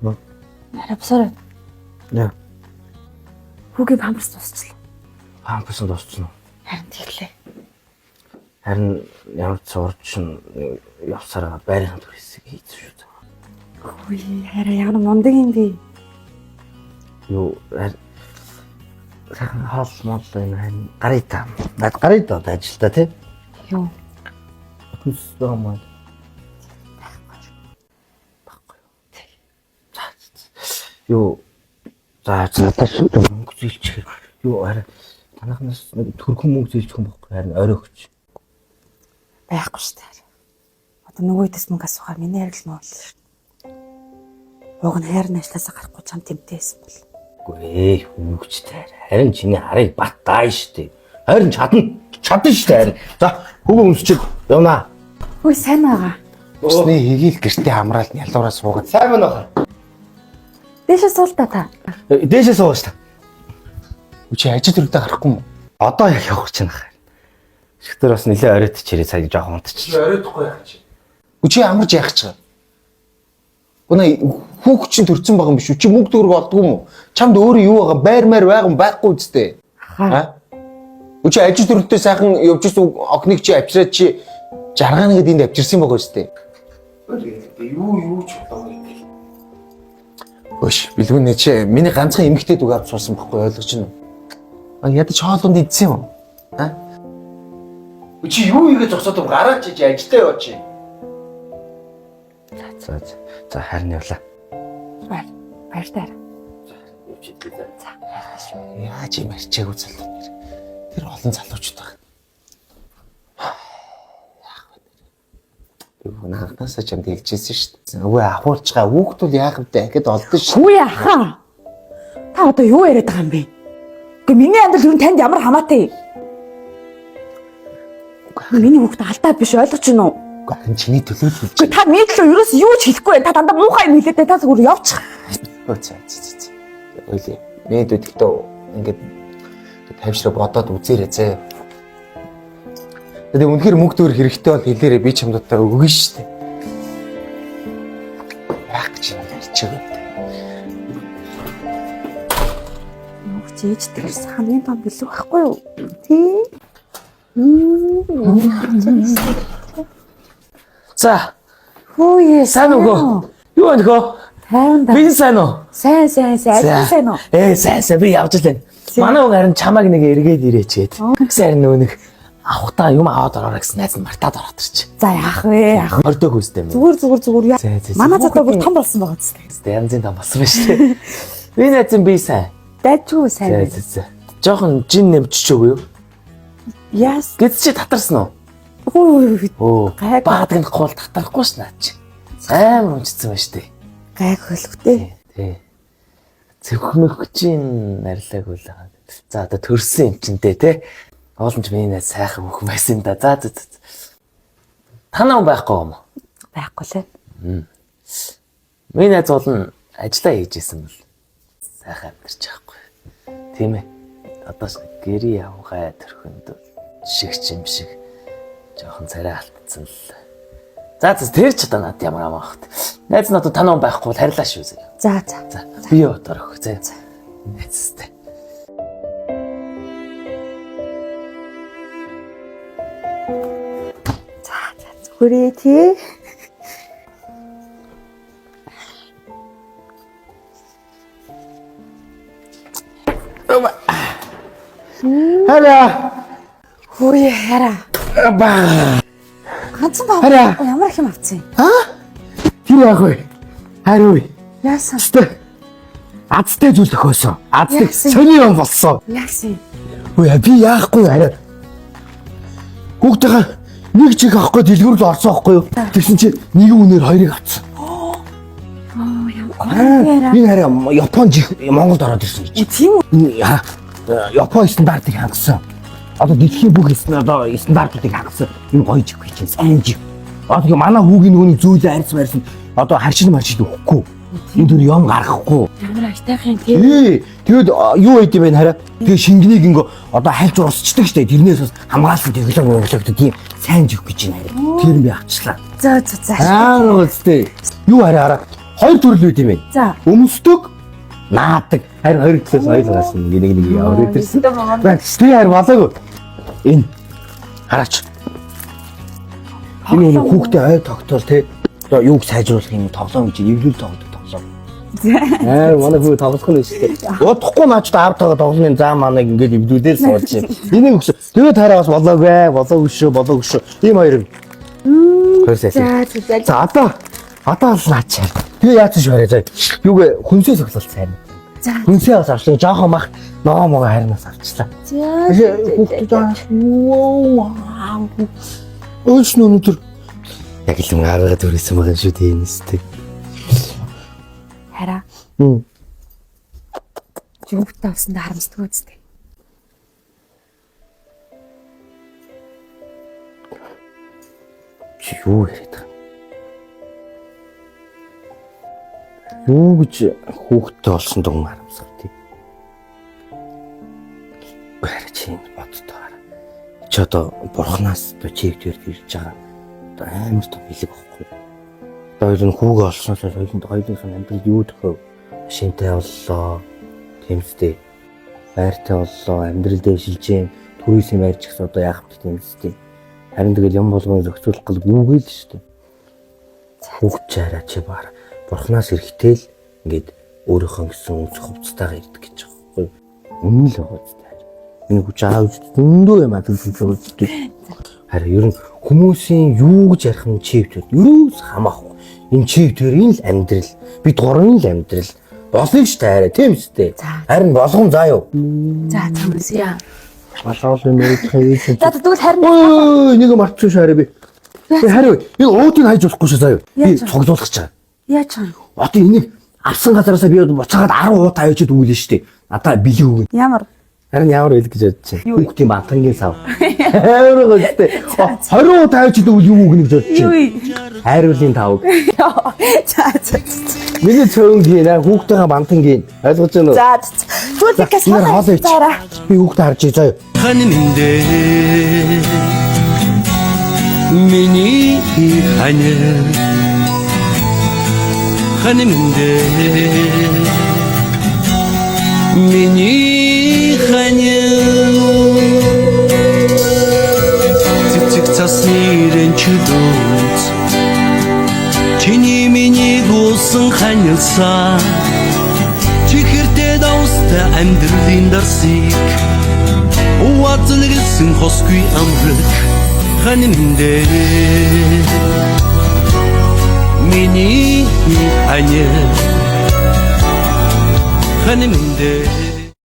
Арай босоорой. Яа. Хүүгийн памперс дуусчлаа. Памперс нь дууссан уу? Харин тэглээ. Харин ямар ч сурч явсараа байрын төрөсийг хийсэн шүү дээ. Хөөе, хараа ямар мундаг юм бэ? Юу харин сайхан хоол мол энэ харин гарыг та. Над гарыг та ажилтаа тий. Юу? Хүнс байгаа юм аа. Байхгүй. За. Юу за надад шүү мөнгө зээлчих. Юу харин танахнаас нэг төрхөн мөнгө зээлчих юм байхгүй харин орой өгч. Байхгүй шүү дээ. Одоо нөгөө хэдээс мөнгө асуухаар миний харил мөн л шүү. Уг нь хайр нь ажилласаа гарахгүй чам тэмтэйсэн бол. Үгүй ээ хүүгчтэй. Харин чиний харыг бат даа штэ. Харин чадна. Чадна штэ харин. За хүүгөө өмсчихэд явнаа. Хөөе, сайн байгаа. Усны хийгээл гэртээ хамраалт нялуураа суугаад. Сайн байна уу? Дээшээ суул та та. Дээшээ суугаа штэ. Үгүй чи ажил төрөлдөө гарахгүй юм уу? Одоо яг явах гэж байна. Шигтэр бас нэлээ оройтч ирээ цаг жоохон унтчих. Оройтхгүй яах чи. Үгүй чи амарч яах чи. Гүнэ хүүхд чинь төрсэн байгаа юм биш үү? Чи мөнгө төгрөг олдгүй юм уу? Чамд өөрөө юу байгаа? Байр маяр байгаа юм байхгүй үсттэй. Ахаа. Үгүй чи ажил төрөлдөө сайхан явж исэн охиныг чи авчираад чи жаргаана гэд энд авчирсан байгаа үсттэй. Юу юу ч болоо юм. Хөш, бэлгүүнээ чи миний ганцхан эмэгтэй дүг авч суусан байхгүй ойлгож байна уу? А ядаж хоолунд идсэн юм уу? А? Үгүй чи юу хийгээ зогсоод юм гараач чи ажилдаа яваа чи. За за. За харин явлаа. Баяр. Баяртай. хараа. Явчих. За, баяртай шүү. Яаж юм арчаагүй залуу нэр. Тэр олон залуучууд байна. Яах вэ нэр? Би бүгд анхнаасаа чамд хэлжсэн шүү дээ. Үгүй ахуулчихаа. Хүүхд бол яах вэ? Дахиад олдсон шүү. Хүү яхаа. Та одоо юу яриад байгаа юм бэ? Гэхдээ миний амьдрал юу танд ямар хамаатай юм? Миний хүүхд алдаа биш ойлгож байна уу? Үгүй харин чиний төлөө л хэлж Гэхдээ та миний төлөө ерөөс юу ч хэлэхгүй байна. Та дандаа муухай юм хэлээд та зүгээр явчих. байна. Өө за за за. за. Ойлээ. Миний дэдэгтээ ингээд тайвшраа бодоод үзээрэй зэ. Тэгээ үнэхээр мөнгө төгрөг хэрэгтэй бол хэлээрэй би чамд одоо өгнө шүү дээ. Яах гэж юм арчаагүй. Нүгч ээж тэрс хамгийн том бэлэг байхгүй юу? Тий. За, Хүү сайн уу? Юу байна хөө? Тайван да. Би сайн уу? Сайн сайн сайн. Аль сайн уу? Ээ, сайн сайн би явж л байна. Манай хүн харин чамайг нэг эргээд ирээч гээд. Тэгсэн харин нөгөө нэг авахтаа юм аваад ороорой гэсэн найз нь мартаад ороод ирч. За яах вэ? Яах вэ? Хордог үстэй юм. Зүгээр зүгээр зүгээр. За, за, за. Манай залуу бүр том болсон байгаа зү. Зү янзын том болсон байна шүү дээ. Би найз нь би сайн. Дайчгүй За сайн. байна. за за. Жохон жин нэмчихэж өгөө юу? Яас. Гэт чи татарсан уу? Хүү Өө. Гайгүй. Баадагнахгүй бол татарахгүй ш наа чи. Амар унцсан байна шүү дээ. Гайгүй л үгүй. Тий. Цөхмөгчийн арилаагүй л байгаа. За одоо төрсөн юм чинь дээ тий. Уулын ч миний найз сайхан хүүхэн байсан да. За за за. Танаа хүн байхгүй юм уу? Байхгүй л. Миний найз бол нь ажиллаа хийж исэн бол сайхан амьдарч байхгүй. Тийм ээ. Одоо ч гэрээ явгай төрхөнд шиг ч юм шиг жоохон царай алдсан л. За за тэр ч одоо над ямар амаах вэ? Найз нь одоо танаа хүн байхгүй бол харилаа шүү зэ. За за. За би одоо орох зэ. Найзтай. За за зүгээрээ тий. Хараа. Хүү хараа. Ба. Ганцхан баа. Хараа. Ямар их юм авцсан юм? Тэр яах вэ? Хариу. Яасан? Өстэй. Азтай зүйл тохиосон. Азтай Яасан? сони юм болсон. Яасан? Үгүй би яахгүй арай. Хүүхдийнхаа нэг чиг авахгүй дэлгүүр л орсон байхгүй юу? Тэгсэн чи нэгэн үнээр хоёрыг авцсан. Оо ямар гоё. Энэ хараа Япон жих Монголд ороод ирсэн гэж. Тийм үү? Энэ Япон стандартыг хангасан. Одоо дэлхийн бүх одоо стандартуудыг хангасан. Энэ гоё жих чинь сайн жих. Одоо тэгээ манай хүүгийн нөгөөний зүйлээ арьс марьсан одоо харшин маршин өгөхгүй. Энэ төр юм гаргахгүй. Ямар айтайхан юм тий. Тий. Тэгээд юу байд юм бэ хараа? Тэгээ шингэнийг ингээ одоо хальж урсчдаг штэ. Тэрнээс бас хамгаалсан технологи мөнгөлөгтэй тийм сайн жих гэж байна хараа. Тэр нь би авчлаа. За за за. Аа үстэй. Юу хараа хараа. Хоёр төрөл байт юм байна. За. Өмсдөг, наадаг. Харин хоёр талаас ойлгоос нэг нэг нэг яваад ирсэн. Байна. Тэгээ харин болоогүй. Энэ хараач. Энэ нэг хүүхдээ ой тогтоол те. Одоо юуг сайжруулах юм тоглоом гэж эвлүүл тоглодог тоглоом. Аа манай хүү тоглох нь шүү дээ. Удахгүй наач та аав тагаа тоглоомын заа манайг ингээд эвлүүлээр суулж юм. Энийг өгсөн. Тэгээд хараа бас болоогүй, болоогүй шүү, болоогүй шүү. Ийм хоёр юм. Хоёр сайхан. За за. За одоо л наач. Тэгээ яац биш барай заа. Юуг хүнсээ цоглол сайн. За. Хүнсээ бас авчлаа. Жохон мах ногоо могоо харинаас авчлаа. За. Хүүхдүүд аа. Өөш өнөөдөр яг л юм аваагаа төрөөсөн байгаа шүү дээ энэ сте. Хараа. Хм. Чи хүүхдээ олсондоо харамсдаг үстэй. Чи юу яриад байгаа юм? Юу гэж хүүхдтэй олсон дун харамсах тий. Хараа чи энэ боддоо хараа. Чи одоо бурхнаас одоо чи хэвтэрд ирж байгаа. Одоо амар том бэлэг байхгүй. Одоо хоёр нь хүүгээ олсноос хоёулын хоёулынх нь амьдрал юу төхөв? Шинтэй боллоо. Тэмцтэй. Байртай боллоо. Амьдрал дэвшилж юм. Төрөөсөө байрч гисэн одоо яах вэ тэмцтэй. Харин тэгэл юм болгон зохицуулах гал гүгэл шүү дээ. Хүүхд чаараа чи баар бурхнаас эрэхтэй л ингээд өөрийнхөө гэсэн үнс хувцастайгаа ирдэг гэж байгаа байхгүй юу? Үнэн л байгаа зү. Энэ хүч аав зөндөө юм адил гэж байгаа зү. Харин ер нь хүмүүсийн юу гэж ярих нь чивтэр ерөөс хамаахгүй. Энэ чивтэрийн л амьдрал бид гурвын л амьдрал болно шүү дээ арай тийм үстэй. За. Харин болгон заа юу. За зүгсээ. Болоол юм ярих юм. За тэгвэл харин Ой, нэг мартсан шүү арай би. Би харин энэ уутыг хайж болохгүй шүү заа юу. Би Яаж вэ? цуглуулах гэж байгаа. яаж юм? Одоо энийг авсан газараасаа би буцаагаад 10 уут авчиад өгүүлэн шүү дээ. Надаа бэлэг өгнө. Ямар? Харин ямар байл гэж бодож байна. Хүүхдийн бантангийн сав. Амар гоё шүү дээ. 20 уут авчиад өгвөл юу өгнө гэж бодож Юу байна. вэ? Хайруулын тавг. За за. Миний цөөнгийн хүүхдийнхаа бантангийн ойлгож байна уу? За. Тэгвэл би Энэ хоол ич. зараа. Би хүүхдээ харж заа юу. Хань минь Миний хань Хань минь Миний хань Цэцэг цасны рэнчдүүд Чиний миний гулсан ханилсан Чихэртэй давстай амьдралын дарсыг Уазлэгсэн хосгүй амраг хань минь Миний хань хань минь.